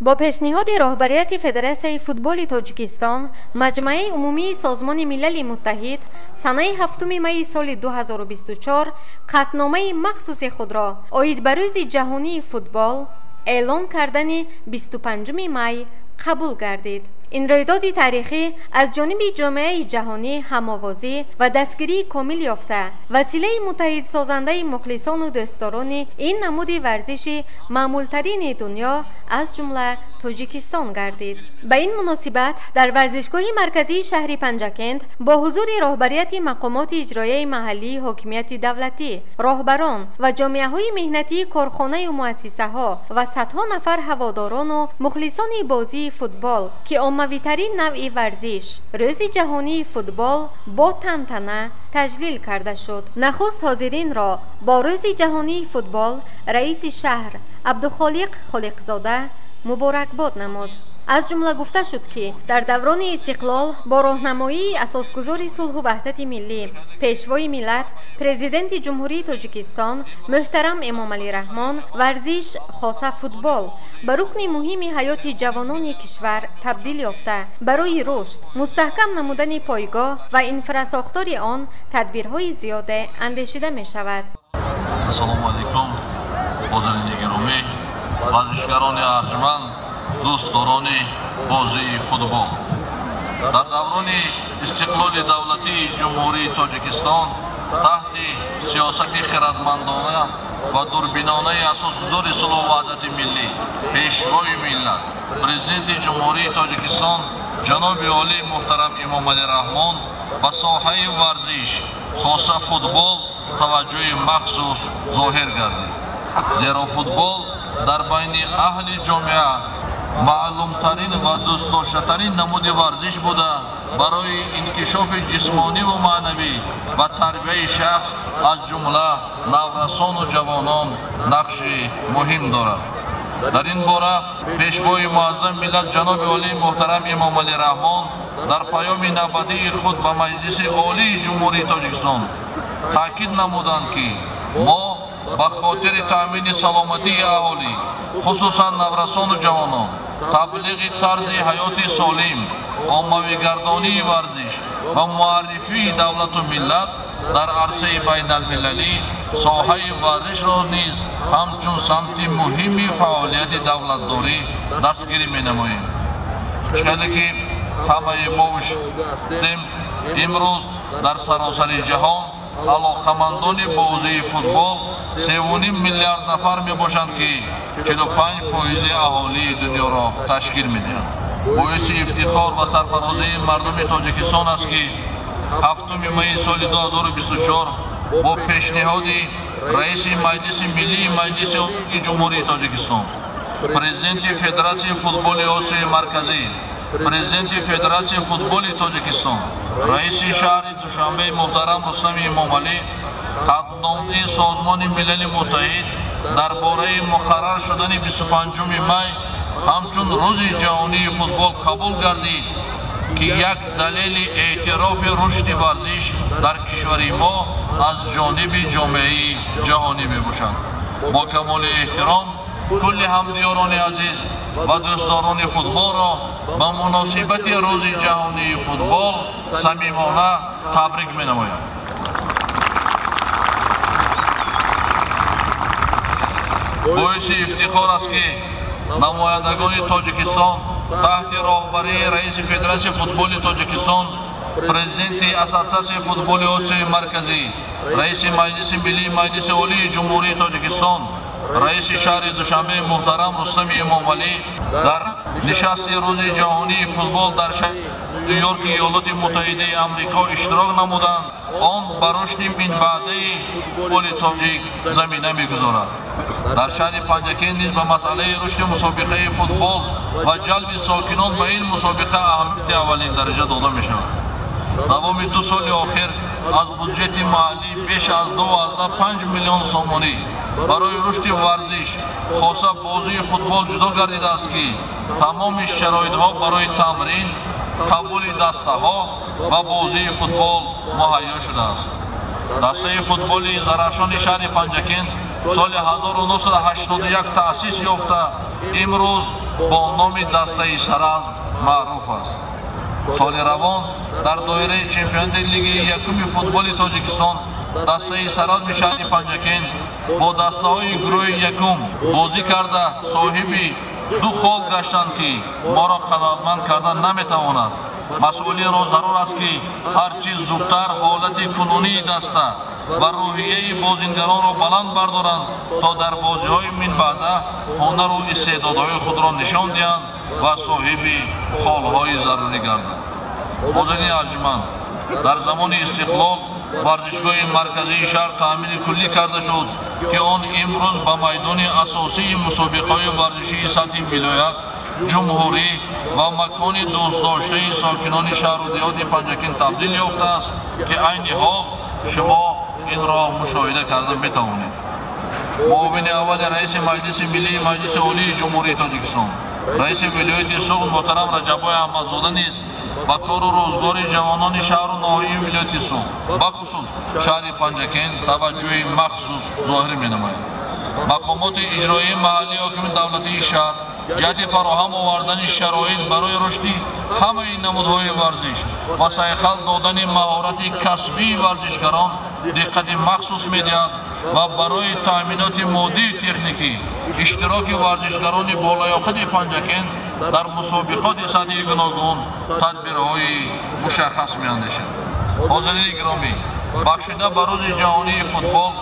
Бо пешниҳоди роҳбарияти Федератсияи футболи Тоҷикистон, Маҷмааи умумии Созмони Милали Муттаҳид санаи 7 майи соли 2024 қатъномаи махсуси худро оид ба Рӯзи ҷаҳонии футбол эълон кардани 25 май қабул гардид. Ин рӯйдоди таърихӣ аз ҷониби ҷомеаи ҷаҳонӣ ҳамовозӣ ва дастгирии комил ёфта, василаи муттаҳидсозандаи мухлисону дӯстдорони ин намуди варзиши маъмултарини дунё, аз ҷумла Тоҷикистон гардид. Ба ин муносибат дар варзишгоҳи марказии шаҳри Панҷакент бо ҳузури роҳбарияти мақомоти иҷроияи маҳаллии ҳокимияти давлатӣ, роҳбарон ва ҷомеаҳои меҳнатии корхонаю муассисаҳо ва садҳо нафар ҳаводорону мухлисони бозии футбол, ки оммавитарин навъи варзиш, Рӯзи ҷаҳонии футбол бо тантана таҷлил карда шуд. Нахуст ҳозиринро бо Рӯзи ҷаҳонии футбол раиси шаҳр Абдухолиқ Холиқзода муборакбод намуд. Аз ҷумла гуфта шуд, ки дар даврони истиқлол бо роҳнамоии асосгузори сулҳу ваҳдати миллӣ, Пешвои миллат, Президенти Ҷумҳурии Тоҷикистон муҳтарам Эмомалӣ Раҳмон варзиш, хоса футбол, ба рукни муҳими ҳаёти ҷавонони кишвар табдил ёфта, барои рушд, мустаҳкам намудани пойгоҳ ва инфрасохтори он тадбирҳои зиёде андешида мешавад. Ассалому алайкум, ҳозирини гиромӣ, варзишгарони арҷманд, дӯстдорони бозии футбол. Дар даврони истиқлоли давлатии Ҷумҳурии Тоҷикистон таҳти сиёсати хирадмандона ва дурбинонаи асосгузори сулҳу ваҳдати миллӣ, Пешвои миллат, Президенти Ҷумҳурии Тоҷикистон ҷаноби олии муҳтарам Эмомалӣ Раҳмон ба соҳаи варзиш, хоса футбол, таваҷҷӯҳи махсус зоҳир гардид. Зеро футбол дар байни аҳли ҷомеа маълумтарин ва дӯстдоштатарин намуди варзиш буда, барои инкишофи ҷисмониву маънавӣ ва тарбияи шахс, аз ҷумла наврасону ҷавонон, нақши муҳим дорад. Дар ин бора Пешвои муаззами миллат ҷаноби олии муҳтарам Эмомалӣ Раҳмон дар паёми навбатии худ ба Маҷлиси Олии Ҷумҳурии Тоҷикистон таъкид намуданд, ки мо ба хотири таъмини саломатии аҳолӣ, хусусан наврасону ҷавонон, таблиғи тарзи ҳаёти солим, оммавигардонии варзиш ва муаррифии давлату миллат дар арсаи байналмилалӣ соҳаи варзишро низ ҳамчун самти муҳими фаъолияти давлатдорӣ дастгирӣ менамоем. Чӣ ки ҳамаи мо шудем, имрӯз дар саросари ҷаҳон алоқамандони бозии футбол 3,5 миллиард нафар мебошанд, ки 45% аҳолии дунёро ташкил медиҳанд. Боиси ифтихор ва сарфарозии мардуми Тоҷикистон аст, ки 7 майи соли 2024 бо пешниҳоди раиси Маҷлиси Миллии Маҷлиси Ҷумҳурии Тоҷикистон, Президенти Федератсияи футболи Осиёи Марказӣ, Президенти Федератсияи футболи Тоҷикистон, раиси шаҳри Душанбе муҳтарам Рустами Эмомалӣ қатъномаи Созмони Милали Муттаҳид дар бораи муқаррар шудани 25 май ҳамчун Рӯзи ҷаҳонии футбол қабул гардид, ки як далели эътирофи рушди варзиш дар кишвари мо аз ҷониби ҷомеаи ҷаҳонӣ мебошад. Бо камоли эҳтиром кулли ҳамдиёрони азиз ва дӯстдорони футболро ба муносибати Рӯзи ҷаҳонии футбол самимона табрик менамоям. Боиси ифтихор аст, ки намояндагони Тоҷикистон таҳти роҳбарии раиси Федератсияи футболи Тоҷикистон, Президенти Ассотсиатсияи футболи Осиёи Марказӣ, раиси Маҷлиси Миллии Маҷлиси Олии Ҷумҳурии Тоҷикистон, раиси шаҳри Душанбе муҳтарам Рустами Эмомалӣ дар нишасти Рӯзи ҷаҳонии футбол дар шаҳри Ню-Йорки Иёлоти Муттаҳидаи Амрико иштирок намуданд. Он ба рушди минбаъдаи футболи тоҷик замина мегузорад. Дар шаҳри Панҷакент низ ба масъалаи рушди мусобиқаи футбол ва ҷалби сокинон ба ин мусобиқа аҳамияти аввалин дараҷа дода мешавад. Давоми 2 соли охир аз буҷети маҳаллӣ беш аз 2,5 миллион сомонӣ барои рушди варзиш, хоса бозии футбол ҷудо гардидааст, ки тамоми шароитҳо барои тамрин, қабули дастаҳо ва бозии футбол муҳайё шудааст. Дастаи футболи Зарафшони шаҳри Панҷакент Соли 1981 таъсис ёфта, имрӯз бо номи дастаи Саразм маъруф аст. Соли равон дар доираи чемпионати лигаи якуми футболи Тоҷикистон дастаи Саразми шаҳри Панҷакент бо дастаҳои гурӯҳи якум бозӣ карда соҳиби 2 хол гаштанд, ки моро қаноатманд кардан наметавонад. Масъулинро зарур аст, ки ҳар чиз зудтар ҳолати кунунии даста ва рӯҳияи бозингаронро баланд бардоранд, то дар бозиҳои минбаъда ҳунару истеъдодҳои худро нишон диҳанд ва соҳиби холҳои зарурӣ гарданд. Ҳозирини арҷманд, дар замони истиқлол варзишгоҳи марказии шаҳр таъмири куллӣ карда шуд, ки он имрӯз ба майдони асосии мусобиқаҳои варзишии сатҳи вилоят, ҷумҳурӣ ва макони дӯстдоштаи сокинони шаҳру деҳоти Панҷакент табдил ёфтааст, ки айни ҳол шумо инро мушоҳида карда метавонед. Муовини аввали раиси Маҷлиси Миллии Маҷлиси Олии Ҷумҳурии Тоҷикистон, раиси вилояти Суғд муҳтарам Раҷаббой Аҳмадзода низ ба кору рӯзгори ҷавонони шаҳру ноҳияи вилояти Суғд, бахусус шаҳри Панҷакент таваҷҷӯҳи махсус зоҳир менамояд. Мақомоти иҷроии маҳаллии ҳокими давлатии шаҳр ҷиҳати фароҳам овардани шароит барои рушди ҳамаи намудҳои варзиш ва сайқал додани маҳорати касбии варзишгарон диққати махсус медиҳад ва барои таъминоти моддию техникӣ иштироки варзишгарони болаёқати Панҷакент дар мусобиқоти сатҳи гуногун тадбирҳои мушаххас меандешад. Ҳозирини гиромӣ, бахшида ба Рӯзи ҷаҳонии футбол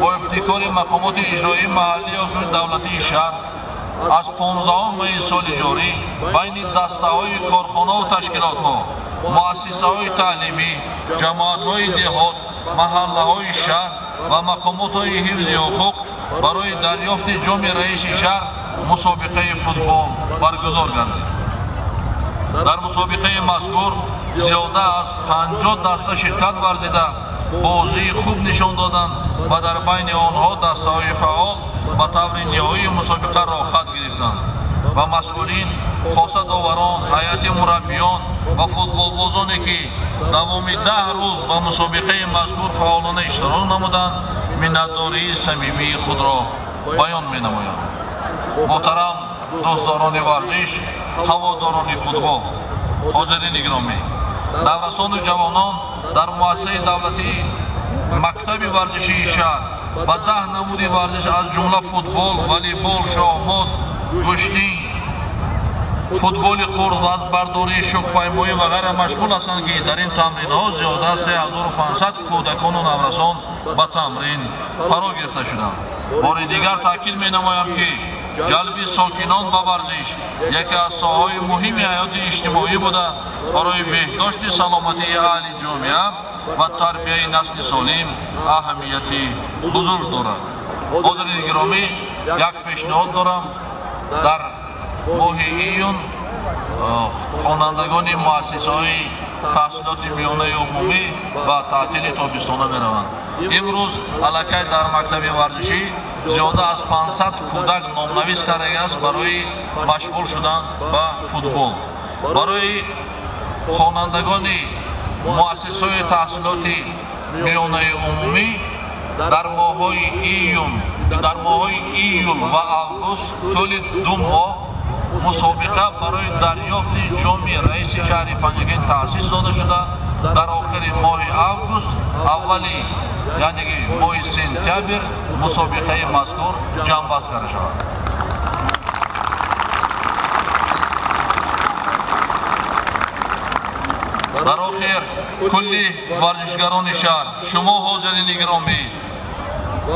бо ибтикори мақомоти иҷроии маҳаллии ҳокими давлатии шаҳр аз 15 майи соли ҷорӣ байни дастаҳои корхонаву ташкилотҳо, муассисаҳои таълимӣ, ҷамоатҳои деҳот, маҳаллаҳои шаҳр ва мақомотҳои ҳифзи ҳуқуқ барои дарёфти ҷоми раиси шаҳр мусобиқаи футбол баргузор гардид. Дар мусобиқаи мазкур зиёда аз 50 даста ширкат варзида бозии хуб нишон доданд ва дар байни онҳо дастаҳои фаъол ба таври ниҳоии мусобиқа роҳхат гирифтанд ва масъулин, хоса доварон, ҳайати мураббиён ва футболбозоне, ки давоми 10 рӯз ба мусобиқаи мазкур фаъолона иштирок намуданд, миннатдории самимии худро баён менамоянд. Муҳтарам дӯстдорони варзиш, ҳаводорони футбол, ҳозирини гиромӣ, наврасону ҷавонон дар муассисаи давлатии мактаби варзишии шаҳр ба 10 намуди варзиш аз ҷумла футбол, волейбол, шоҳмот, гӯштӣ, футболи хурд, вазбардорӣ, шӯхпаймоӣ ва ғайра машғул ҳастанд, ки дар ин тамринҳо зиёда аз 3500 кӯдакону наврасон ба тамрин фаро гирифта шуданд. Бори дигар таъкид менамоям, ки ҷалби сокинон ба варзиш яке аз соҳаҳои муҳими ҳаёти иҷтимоӣ буда, барои беҳдошти саломатии аҳли ҷомеа ва тарбияи насли солим аҳамияти бузург дорад. Ҳозирини гиромӣ, як пешниҳод дорам. Дар моҳи июн хонандагони муассисаҳои таҳсилоти миёнаи умумӣ ба таътили тобистона мераванд. Имрӯз аллакай дар мактаби варзишӣ зиёда аз 500 кӯдак номнавис кардагиаст барои машғул шудан ба футбол. Барои хонандагони муассисаҳои таҳсилоти миёнаи умумӣ дар моҳҳои июл ва август тӯли 2 моҳ мусобиқа барои дарёфти ҷоми раиси шаҳри Панҷакент таъсис дода шуда, дар охири моҳи август, аввали яъне моҳи сентябр мусобиқаи мазкур ҷамъбаст карда шавад. Дар охир кулли варзишгарони шаҳр, шумо ҳозирини гиромӣ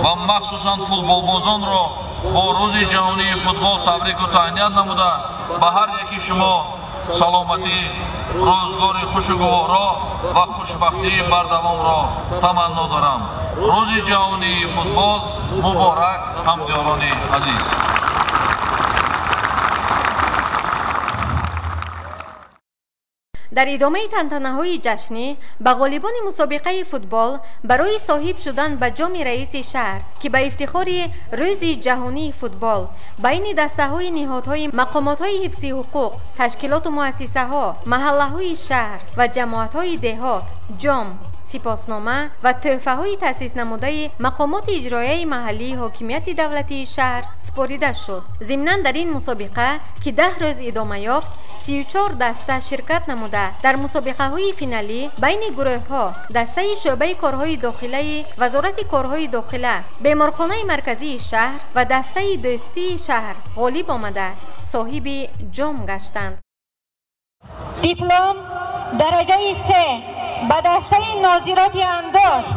ва махсусан футболбозонро бо Рӯзи ҷаҳонии футбол табрику таҳният намуда, ба ҳар яки шумо саломатӣ, рӯзгори хушу гуворо ва хушбахтии бардавомро таманно дорам. Рӯзи ҷаҳонии футбол муборак, ҳамдиёрони азиз. Дар идомаи тантанаҳои ҷашнӣ ба ғолибони мусобиқаи футбол барои соҳиб шудан ба ҷоми раиси шаҳр, ки ба ифтихори Рӯзи ҷаҳонии футбол байни дастаҳои ниҳодҳои мақомотҳои ҳифзи ҳуқуқ, ташкилоту муассисаҳо, маҳаллаҳои шаҳр ва ҷамоатҳои деҳот ҷом, Сипоснома ва тӯҳфаҳои таъсис намудаи мақомоти иҷроияи маҳаллии ҳокимияти давлатии шаҳр супорида шуд. Зимнан дар ин мусобиқа, ки 10 рӯз идома ёфт, 34 даста ширкат намуда, дар мусобиқаҳои финалӣ байни гурӯҳҳо дастаи шӯъбаи корҳои дохилаи Вазорати корҳои дохила, беморхонаи марказии шаҳр ва дастаи дӯстии шаҳр ғолиб омада, соҳиби ҷом гаштанд. Диплом дараҷаи се ба дастаи нозироти андоз.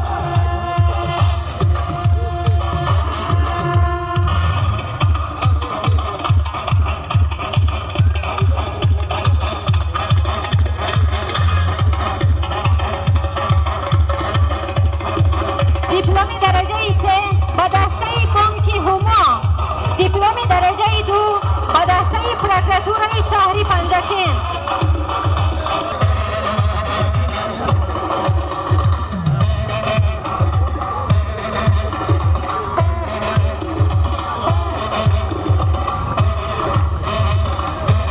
Дипломи дараҷаи се ба дастаи бонки Ҳумо. Дипломи дараҷаи ду ба дастаи прокуратураи шаҳри Панҷакент.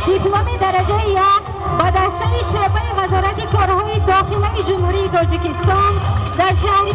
Дипломи дараҷаи як ба дастаи шӯъбаи Вазорати корҳои дохилаи Ҷумҳурии Тоҷикистон дар шаҳри.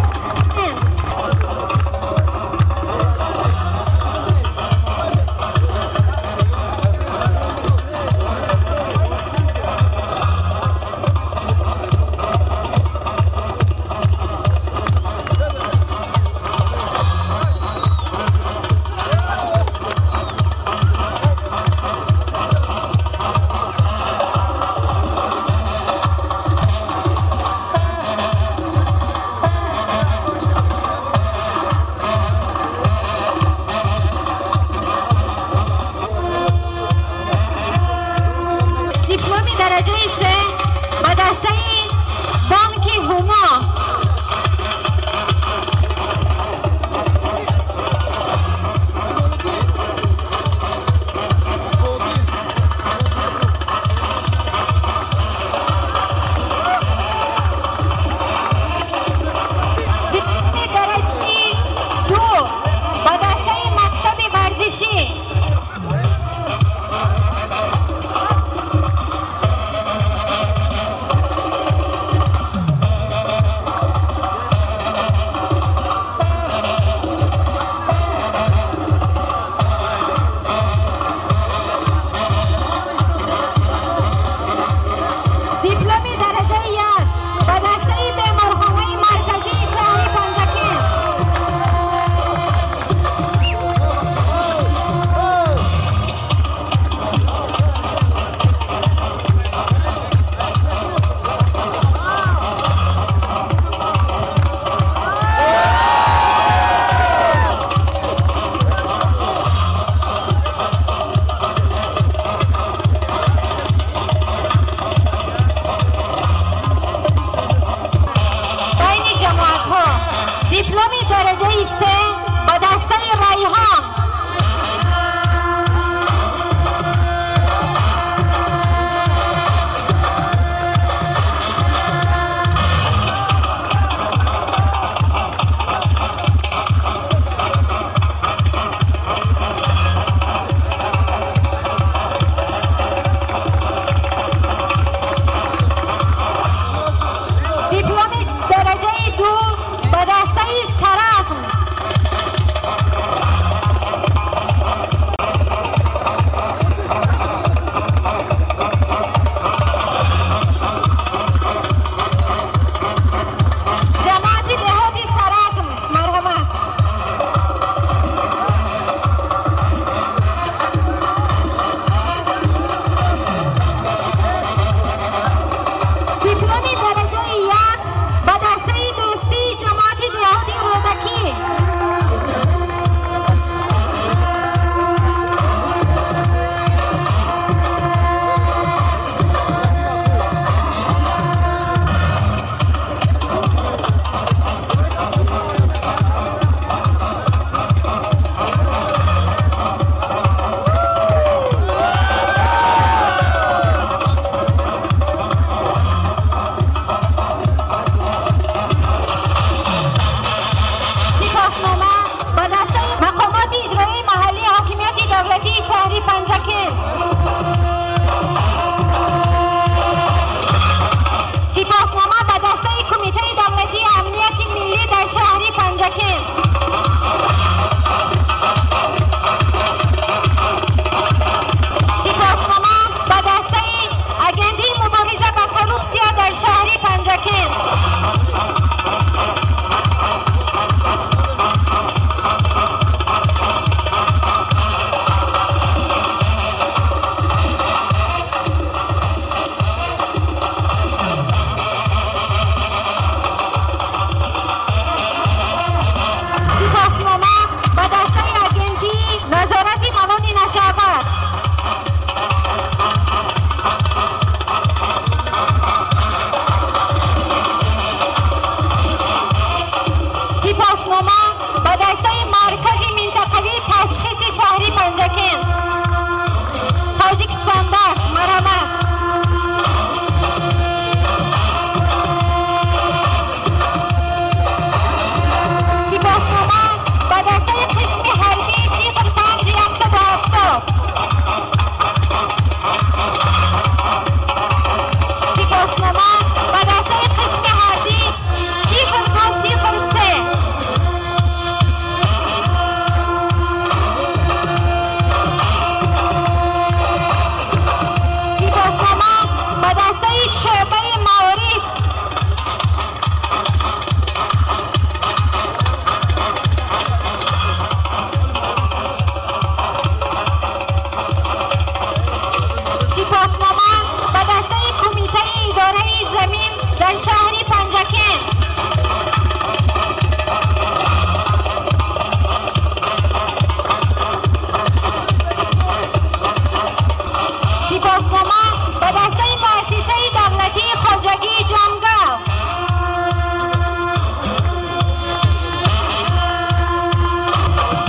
Сипоснома ба дастаи муассисаи давлатии хоҷагии Ҷангал.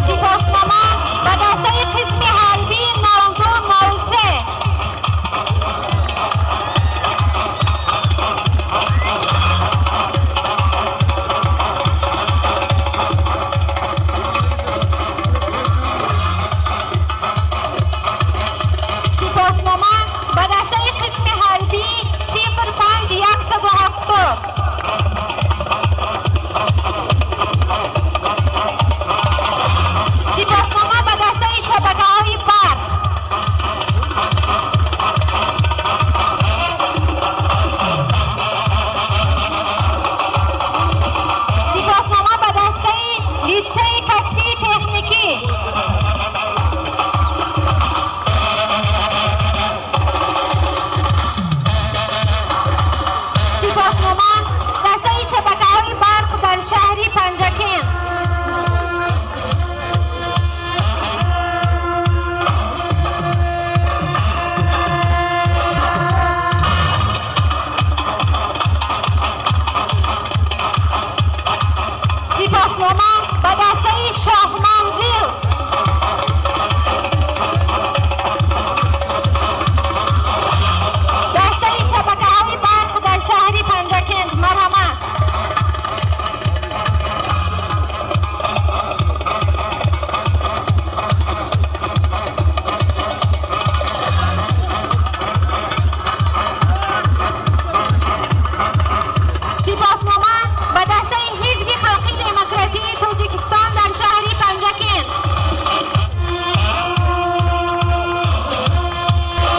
Сипоснома ба дастаи қисми ҳарбии 0203. Сипоснома ба дастаи қисми ҳарбии 05170. Сипоснома ба дастаи шабакаҳои барқ. Сипоснома ба дастаи литсейи касбии техникӣ. Сипоснома дастаи шабакаҳои барқ дар шаҳри Панҷакент. Сипоснома ба дастаи Шоҳманзил. Дастаи шабакаҳои барқ дар шаҳри Панҷакент, марҳамат. Сипоснома ба дастаи Ҳизби Халқи Демократии Тоҷикистон дар шаҳри Панҷакент.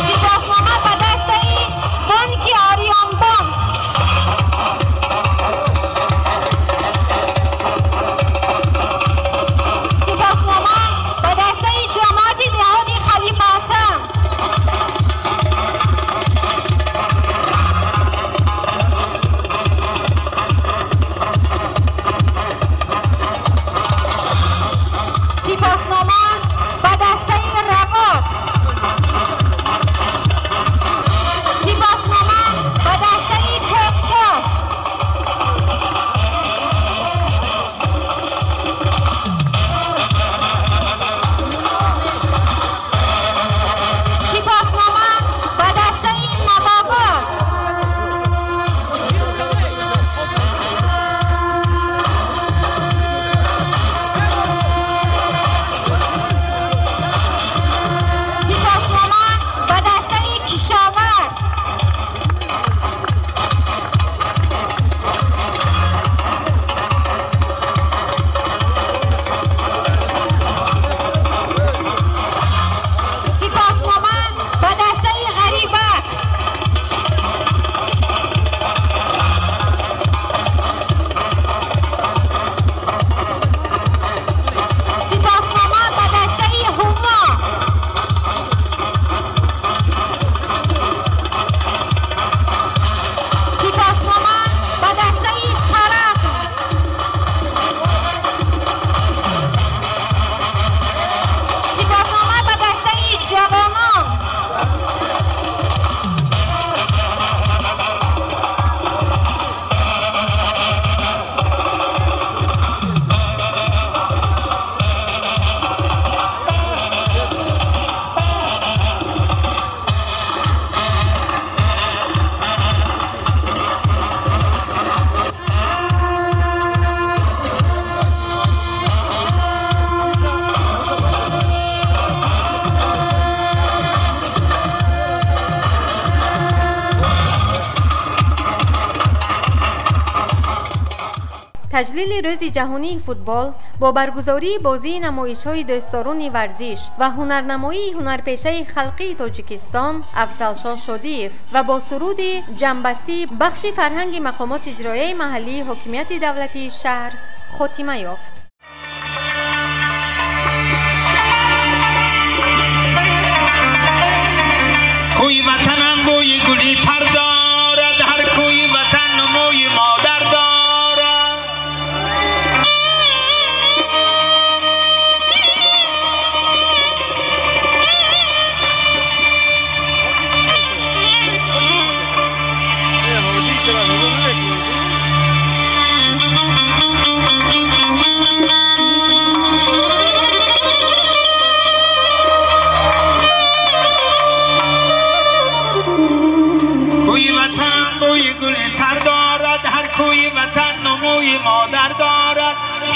Сипоснома ба дастаи бонки Ориёнбонк. Сипоснома ба дастаи ҷамоати деҳоти Халифа Ҳасан. Сипоснома ба дастаи Равот. Сипоснома ба дастаи Кӯктош. Сипоснома ба дастаи Навобод. Сипоснома ба дастаи Кишоварз. Сипоснома ба дастаи Ғарибак. Сипоснома ба дастаи Ҳумо. Сипоснома ба дастаи Саразм. Сипоснома ба дастаи Ҷавонон. Таҷлили Рӯзи ҷаҳонии футбол бо баргузории бозии намоишҳои дӯстдорони варзиш ва ҳунарнамоии ҳунарпешаи халқии Тоҷикистон Афзалшоҳ Шодиев ва бо суруди ҷамъбастии бахши фарҳанги мақомоти иҷроияи маҳаллии ҳокимияти давлатии шаҳр хотима ёфт. Кӯи ватанам бӯи гули тар дорад, ҳар кӯи ватан нумӯи модар дорад.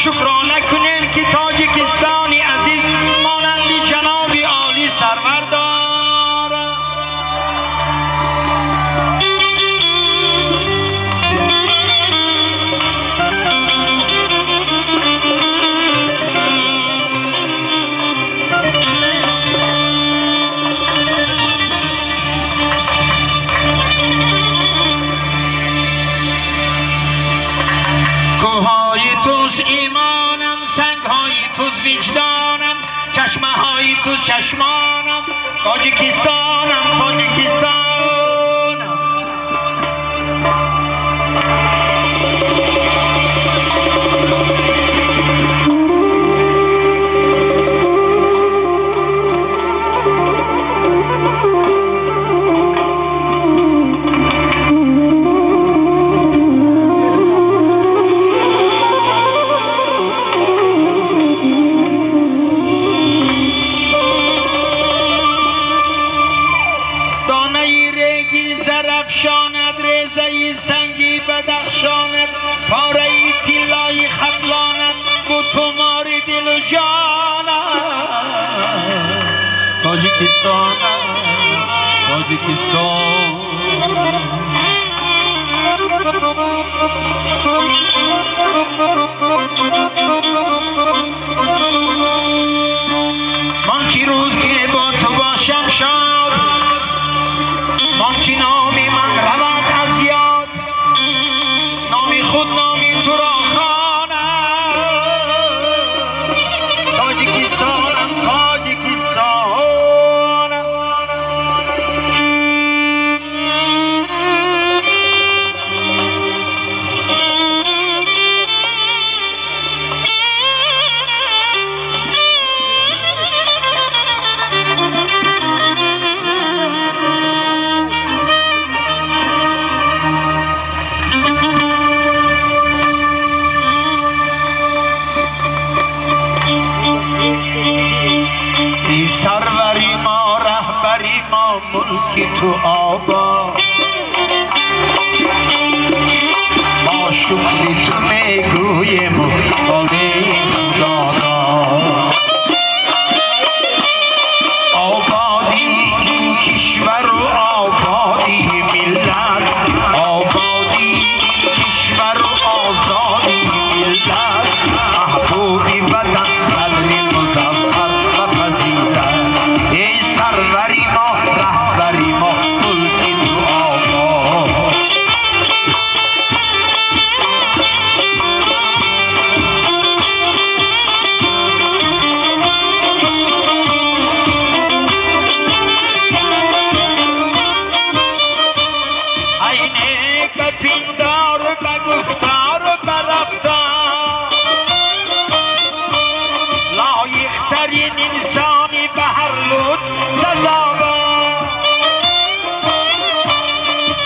Шукрона кунем ки Тоҷикистони азиз монанди ҷаноби олӣ сарвар дорад. کوههای توز ایمانم، سنگهای توز وجدانم، چشمه های توز چشمانم، تاجیکستانم تاجیکستانم. زرفشاند، ریزه سنگی بدخشاند، پاره طلای ختلاند، بو تومار دل و جانم. تاجیکستانم تاجیکستان. من کی روز که با تو باشم شاد، من کی نامی من رود از یاد، نامی خود نامی تو را خوانم. تاجیکستانم تاجیکستانم. ای سروری ما، رهبری ما، ملکی تو آباد، ما شکری تو میگوییم و طالع خدا را. آبادی این کشور و آبادی ملت، آبادی این کشور و آزادی ملت، محبوبی وطن صدر مظفر و فضیلت. ای سروری ما، رهبری ما، ملکی تو آباد. ای نیک به پندار و به گفتار و به رفتار، لایق ترین انسانی به هر لطف سزاوار.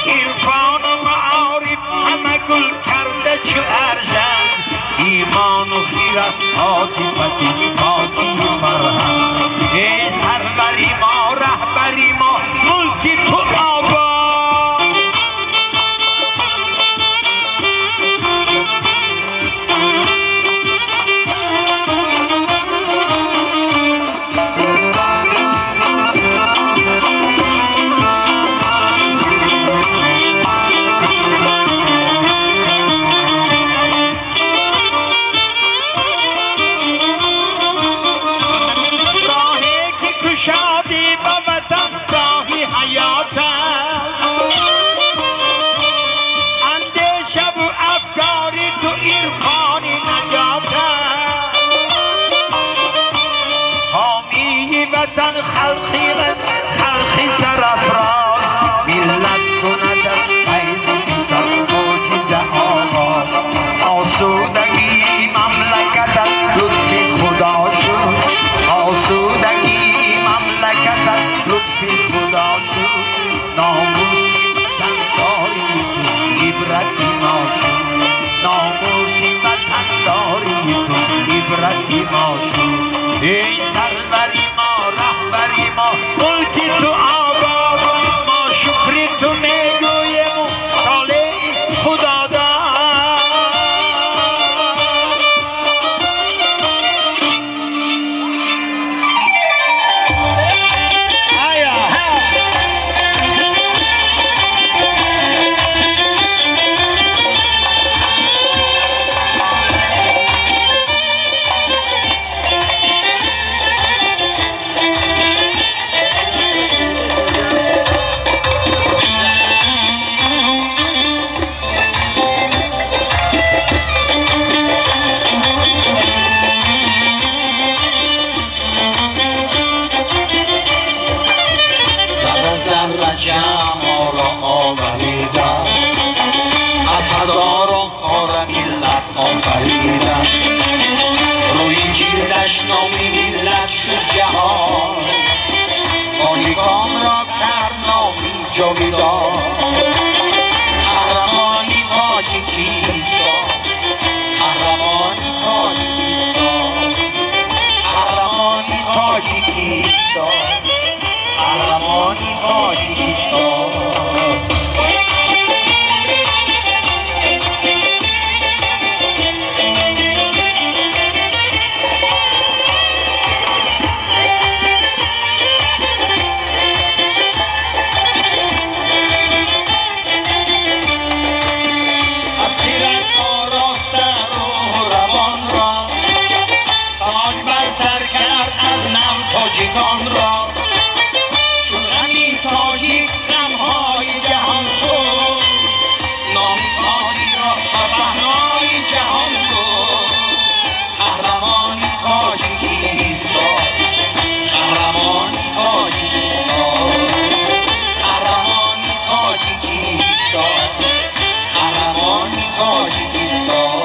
عرفان و معارف همه گل کرده چو ارژنگ، ایمان و خیرت عاطفت پاکی فرهنگ. ای سروری ما، رهبری ما، ملکی تو آباد. راهی که کشادی به وطن راهی حیات است، اندیشه و افکاری تو عرفان نجات است. حامی وطن خلقی خلقی سرافراز، ملت کند از فیض تو معجزه آغاز. آسودگی مملکت از لطف خدا شد، آسودگی مملکت از لطف خدا شد. ناموس وطن داری تو عبرت ما شد، ناموس وطن داری تو عبرت ما شد. ای سروری ما، رهبری ما، ملکی تو آباد، ما شکری تو میگوییم و طالع خدا داد. моро оварида, аз ҳазорон пора миллат офарида. Рӯи ҷилдаш номи миллат шуд ҷаҳон, тоҷиконро кард номи ҷовидон. Қаҳрамони Тоҷикистон, қаҳрамони Тоҷикистон, қаҳрамони Тоҷикистон, қаҳрамони Тоҷикистон. Тоҷикон ро чун ғами тоҷик ғамҳои ҷаҳон хӯрд, номи тоҷик ро ба паҳнои ҷаҳон бурд. Қаҳрамони Тоҷикистон, қаҳрамони Тоҷикистон, қаҳрамони Тоҷикистон, қаҳрамони Тоҷикистон.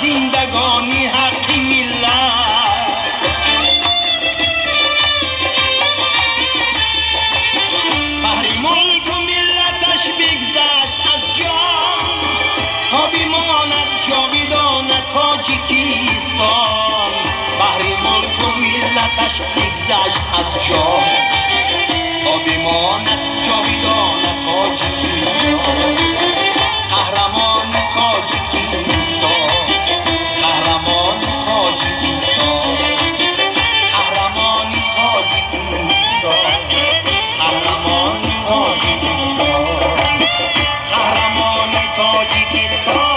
Зиндагони ҳаққи миллат, баҳри мулку миллаташ бигзашт аз ҷон, то бимонад ҷовидона Тоҷикистон. Баҳри мулку миллаташ бигзашт аз ҷон, то бимонад ҷовидона Тоҷикистон. Қаҳрамони Тоҷикистон, қаҳрамони Тоҷикистон, қаҳрамони Тоҷикистон, қаҳрамони Тоҷикистон, қаҳрамони Тоҷикистон.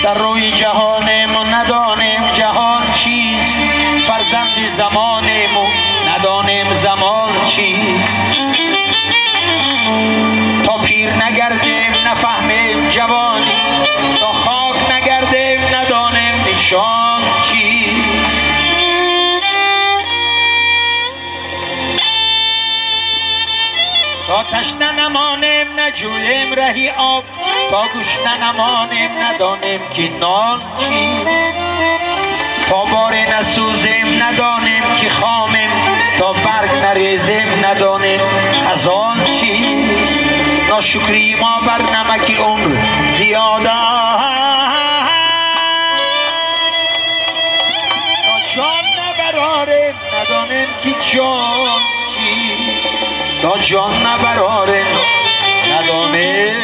در روی جهانیم و ندانیم جهان چیست، فرزند زمانیم و ندانیم زمان چیست. تا پیر نگردیم نفهمیم جوانی، تا خاک نگردیم ندانیم نشان چیست. تا تشنه نمانیم نجویم رهی آب، تا گشنه نمانیم ندانیم که نان چیست. تا باره نسوزیم ندانیم که خامیم، تا برگ نریزیم ندانیم خزان چیست. ناشکری ما بر نمک عمر زیاده، تا جان نبراریم ندانیم که جان چیست. تا جان نبراریم ندانیم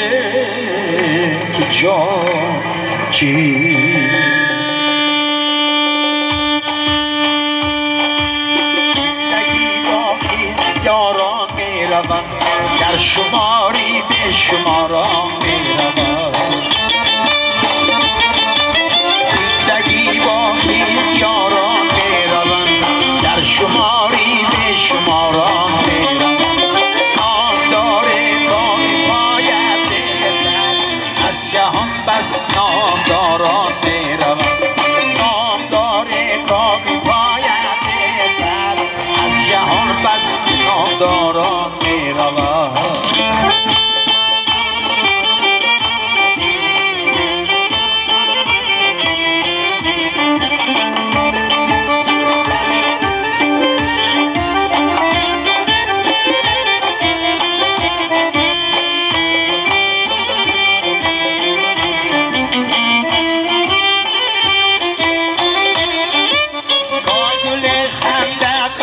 که جان چیست. زندگی باقیست یاران میروند، در شماری به شماران میروند. زندگی باقیست یاران میروند، در شماری به شماران میروند. بس نامداران میروند، نامدار تا میپاید بر از جهان، بس نامداران میروند.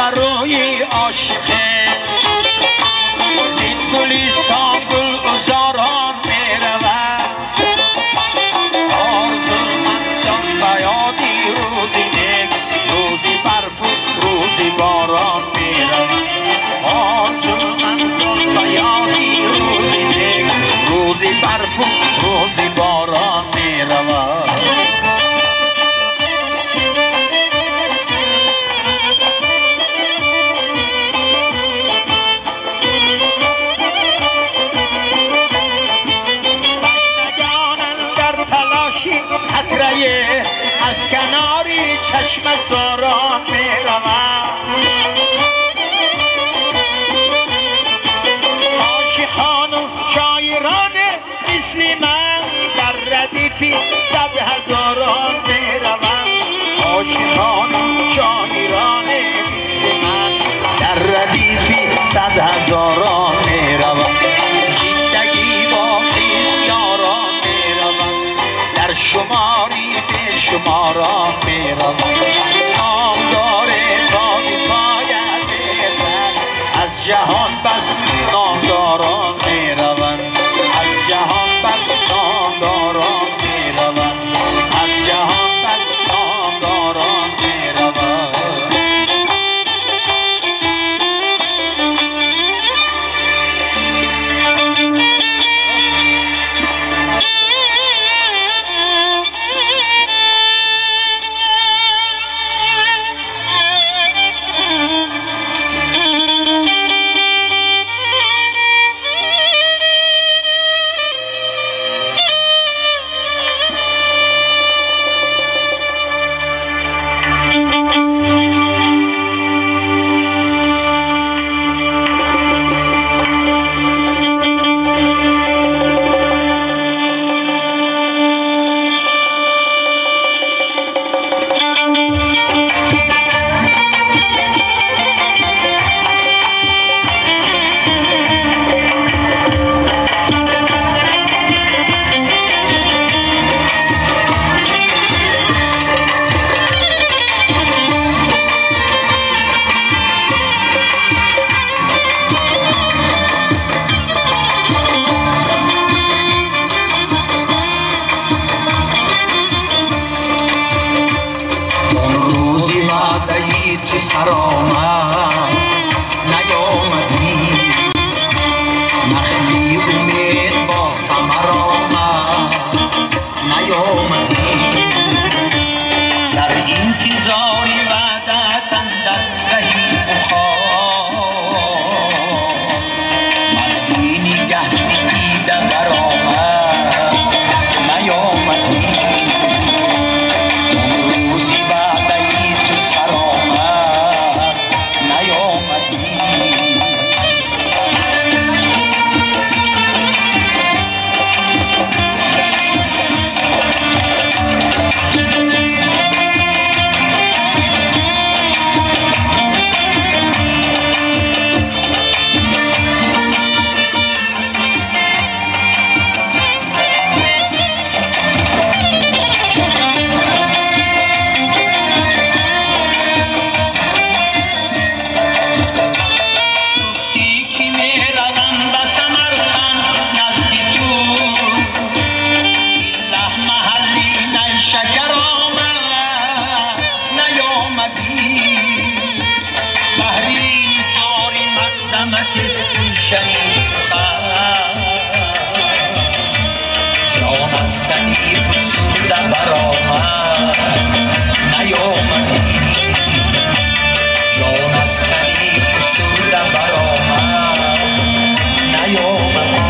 барои ошиқе зин гулистон гул узорон меравад орзумандон ба ёди рӯзи нек рӯзи барфу рӯзи борон меравад орзумандон ба ёди рӯзи нек рӯзи барфу рӯзи борон меравад. از کناری چشم ساران می‌روم عاشقان و شاعران مثل من در ردیف صد هزاران می‌روم عاشقان و شاعران مثل من در ردیف صد هزاران می‌روم زندگی باقیست یاران می‌روم در شماری به شماران می‌روم نامدار پای پایت از جهان بس نامداران می‌روند از جهان بس نامداران می‌روند از جهان بس نامداران می‌روند. تو سر آمد نیامدی نخلی امید با ثمر آمد نیامدی در انتظار وعدت اندر رهی بخار مردی نگه ستیده برآمد نیامدی روزی وعده‌ای تو سر آمد نیامدی. جان از تنی فسرده برآمد نیامدی جان از تنی فسرده برآمد نیامدی.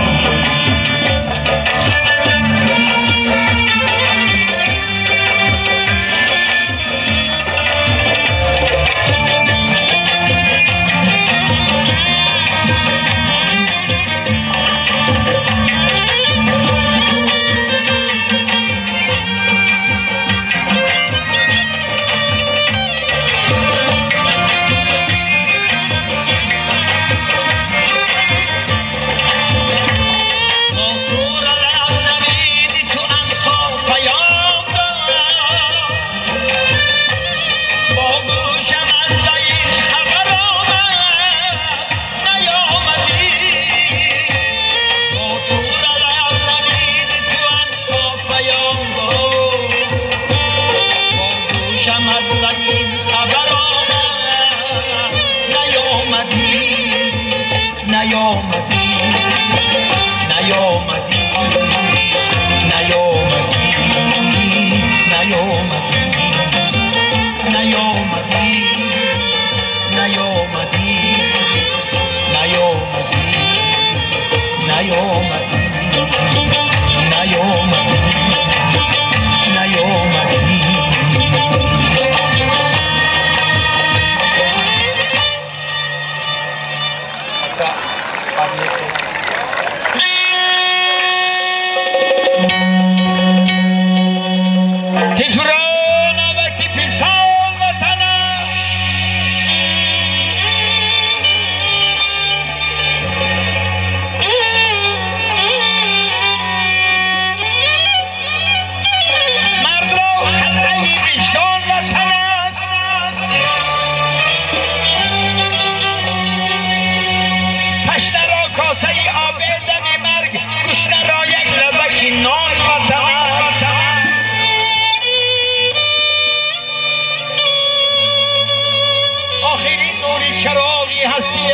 چراغی هستی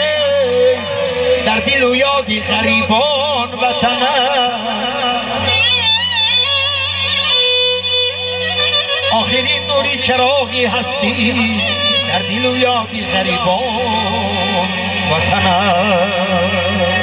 در دل و یادی غریبان وطن است. آخرین نوری چراغی هستی در دل و یادی غریبان وطن است.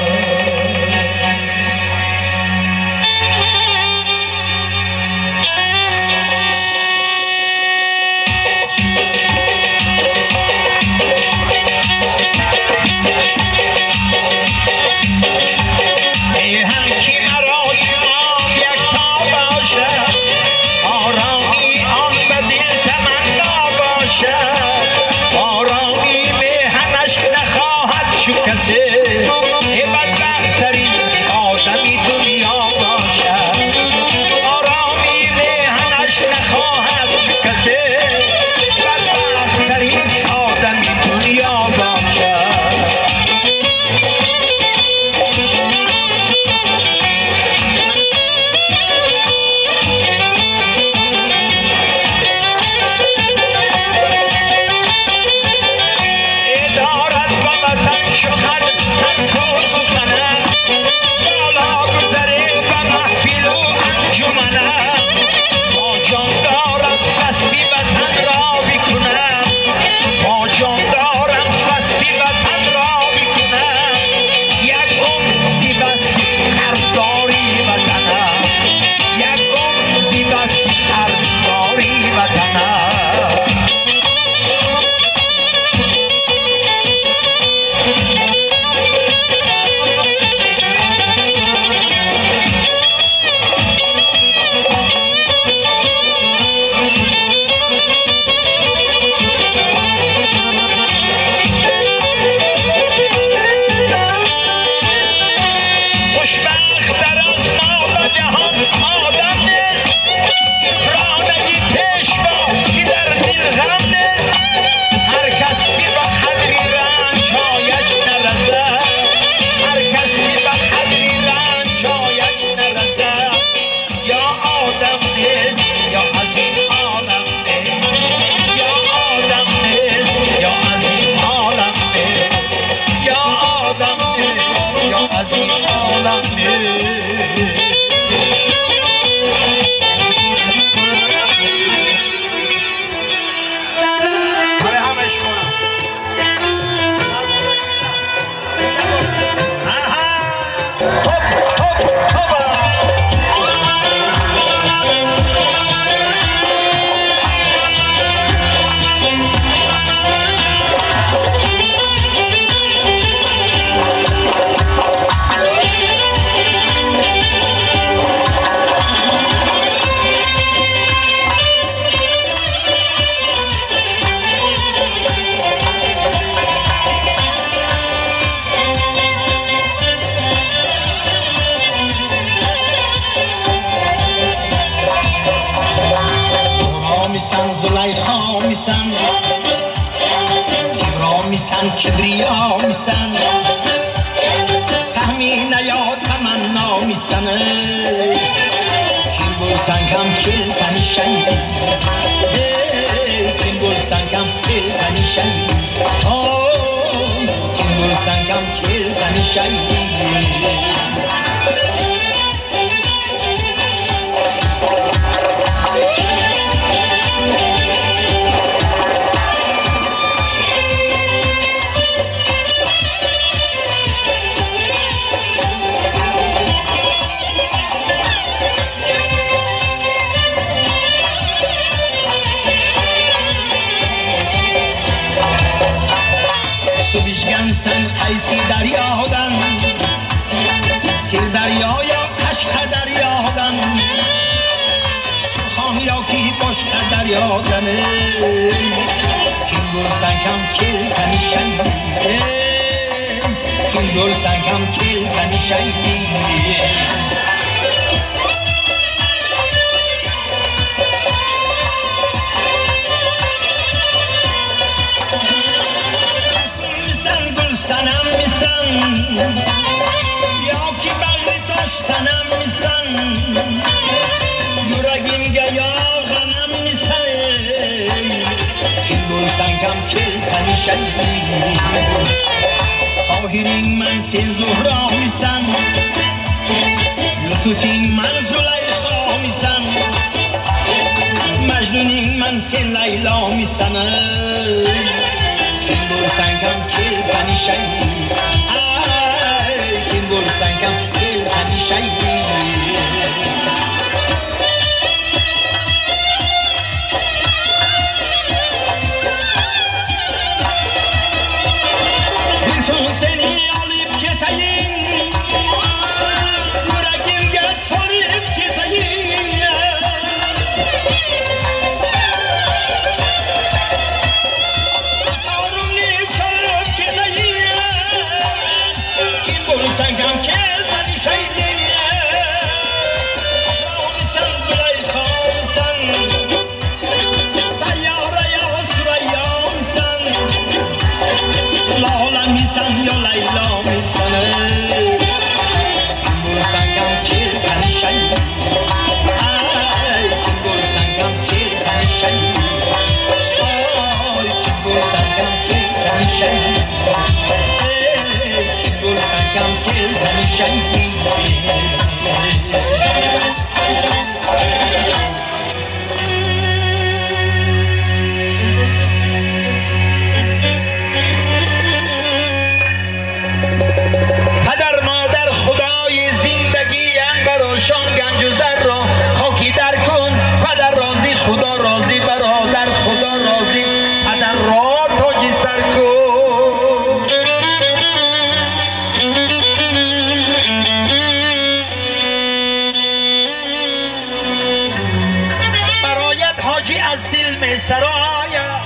کبریا میسن تهمینه یا تمنا میسن kim bo'lsang ham kel tanishaylik, kim bo'lsang ham kel tanishaylik, oy kim bo'lsang ham kel tanishaylik. Qaysi daryodan, Sirdaryo yo Qashqadaryodan, Surxon yoki boshqa daryodan, kim bo'lsang ham kel tanishaylik, kim bo'lsang ham kel tanishaylik. Yoki bag'ri tosh sanammisan, yuragimga yog'anammisan, kim bo'lsang ham kel tanishaylik. tanishay. Tohiring man sen Zuhromisan, Yusufing man Zulayxomisan, Majnuning man sen Laylomisan. Kim bo'lsang ham kel tanishay, ay kim bo'lsang ham kel tanishay. پدر مادر خدای زندگی براشان گنج و زر را خاکی در کن. پدر راضی خدا راضی، برادر خدا راضی، پدر را تاج سر کن. برایت حاجی از دل می سراید،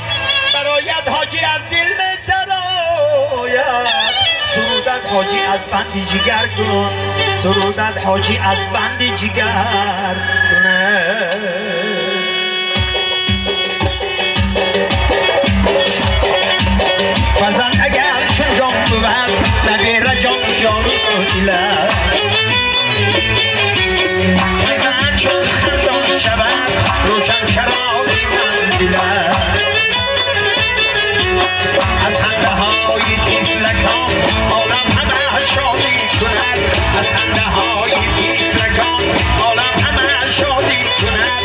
برایت حاجی از دل می سراید. سرودت حاجی از بند جگر کن، سرودت حاجی از بند جگر کن. فرزند اگر چون جان بود نبیره جان جان و دل است. من چون خندان شود روشن چراغ منزل است. از خنده های طفلکان عالم همه شادی کند، از خنده های طفلکان عالم همه شادی کند.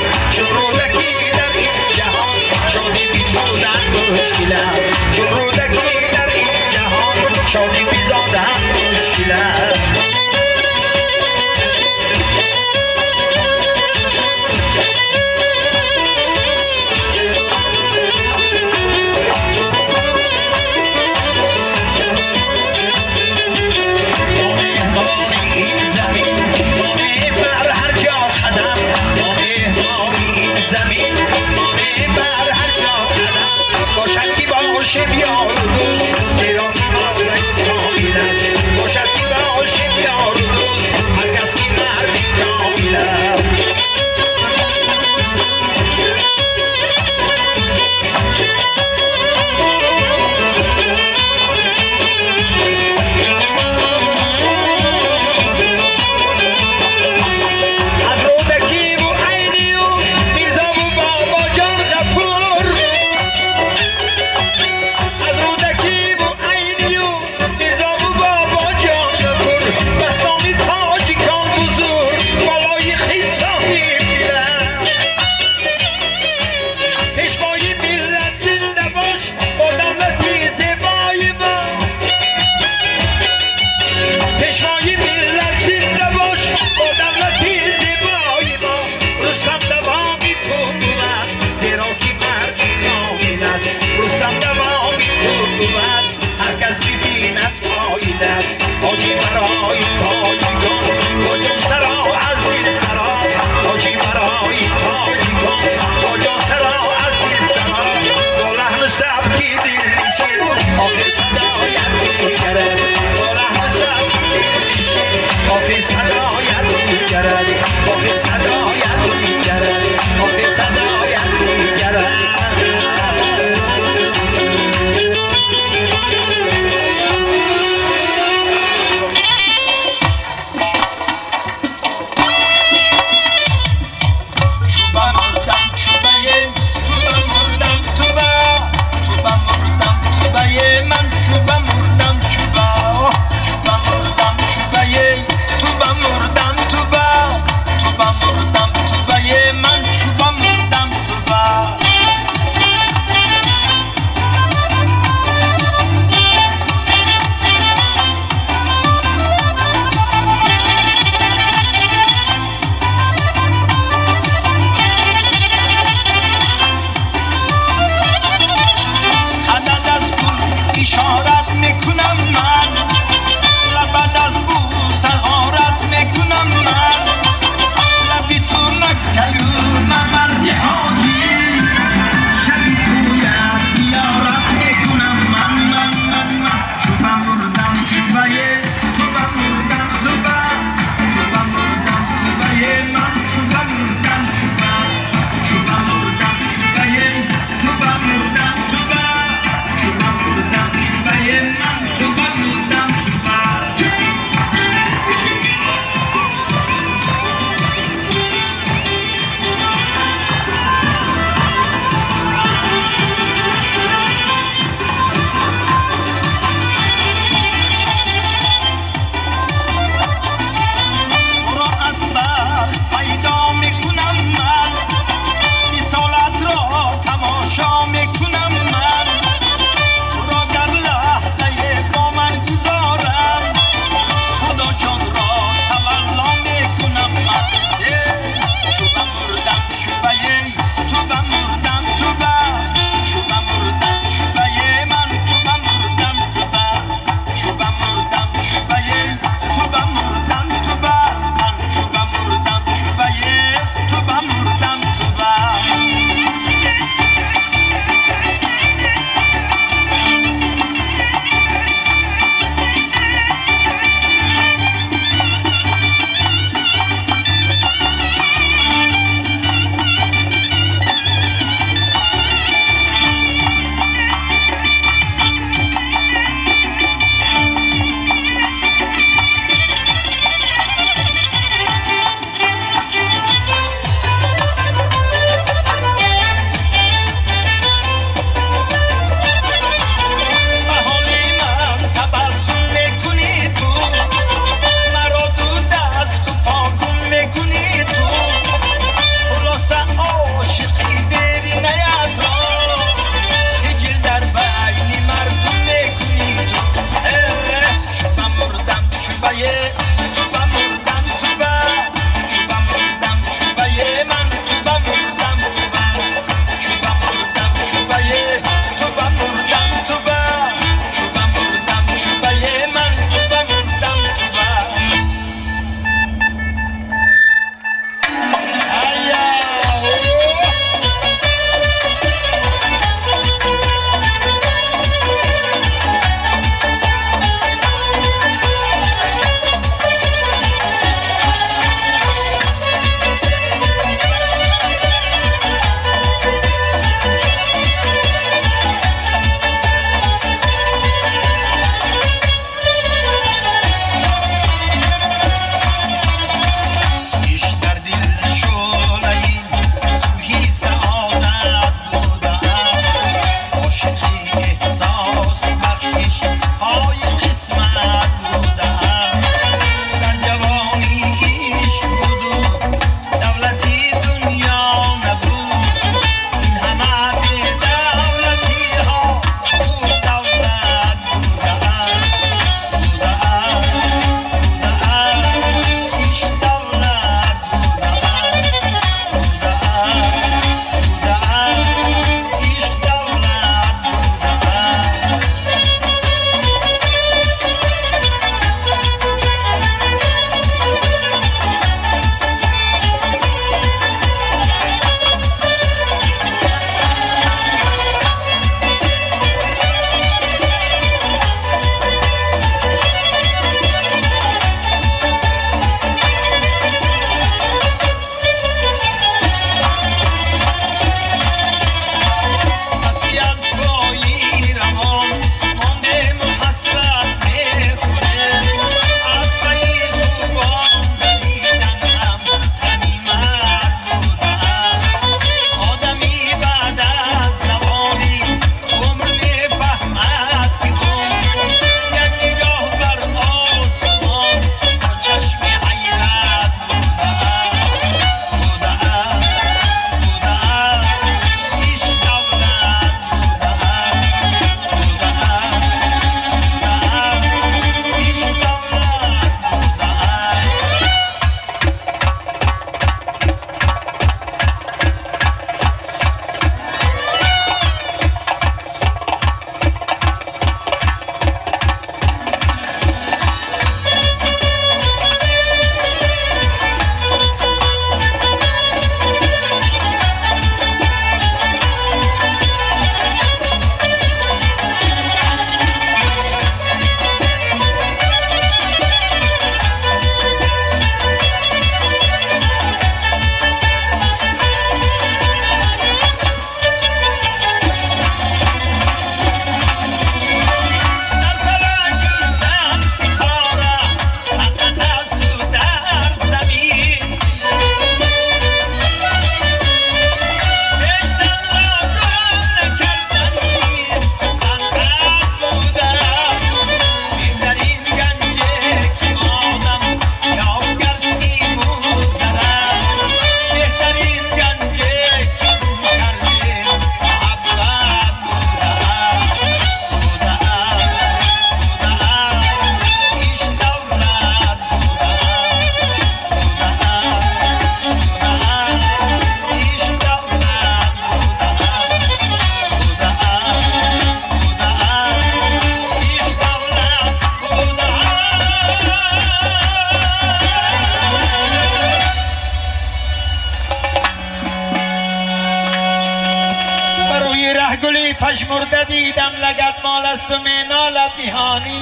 بنالد نهانی.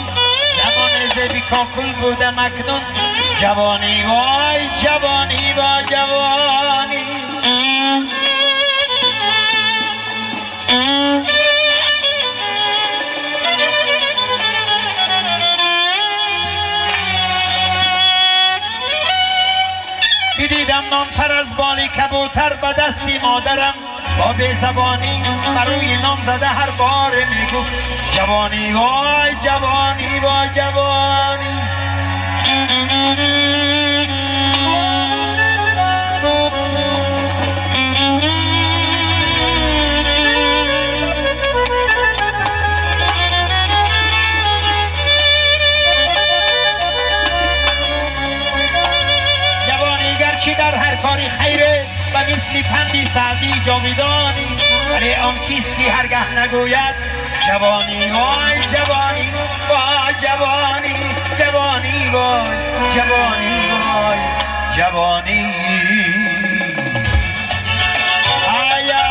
زمان زبی کاکل بودم اکنون جوانی وای جوانی وای جوانی. بدیدم نام پر از بالی کبوتر به دستی مادرم با بی‌زبانی بر روی نام زده هر بار میگفت جوانی وای جوانی وای جوانی. جوانی گرچه در هر کاری خیره و مثل پندی سعدی جاویدانی، ولی آن کیست که هرگه نگوید جوانی وای جوانی وای جوانی جوانی وای جوانی وای جوانی. آیا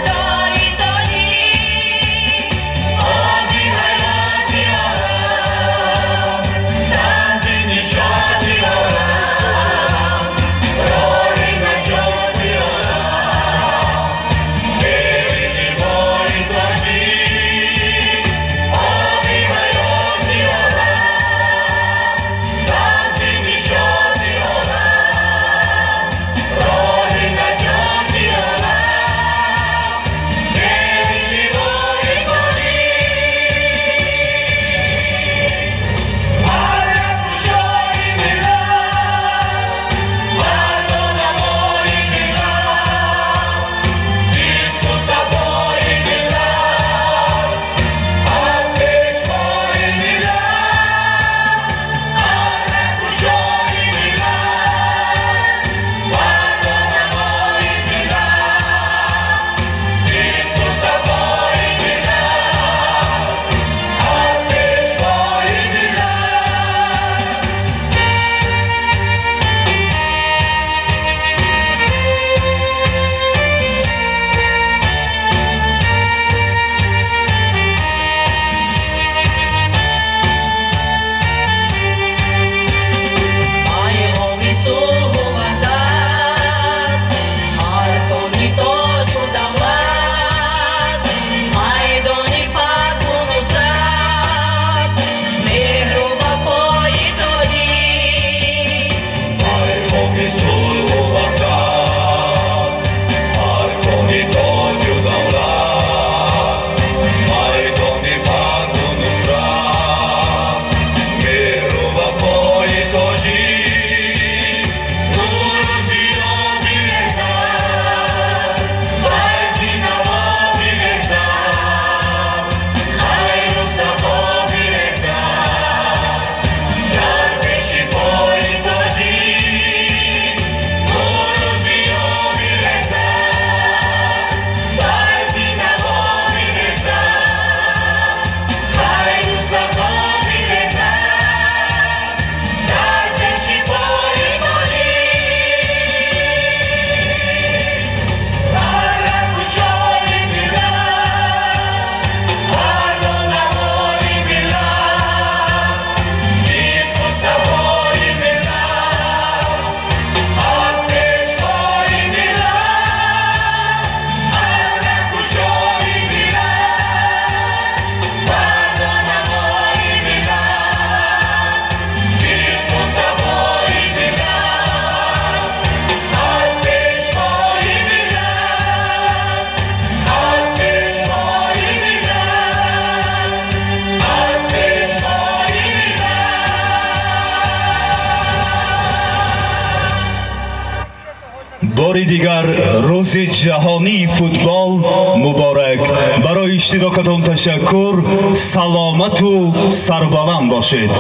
Bye. Бори дигар рӯзи ҷаҳонии футбол муборак. Барои иштирокатон ташаккур. Саломату сарбаланд бошед.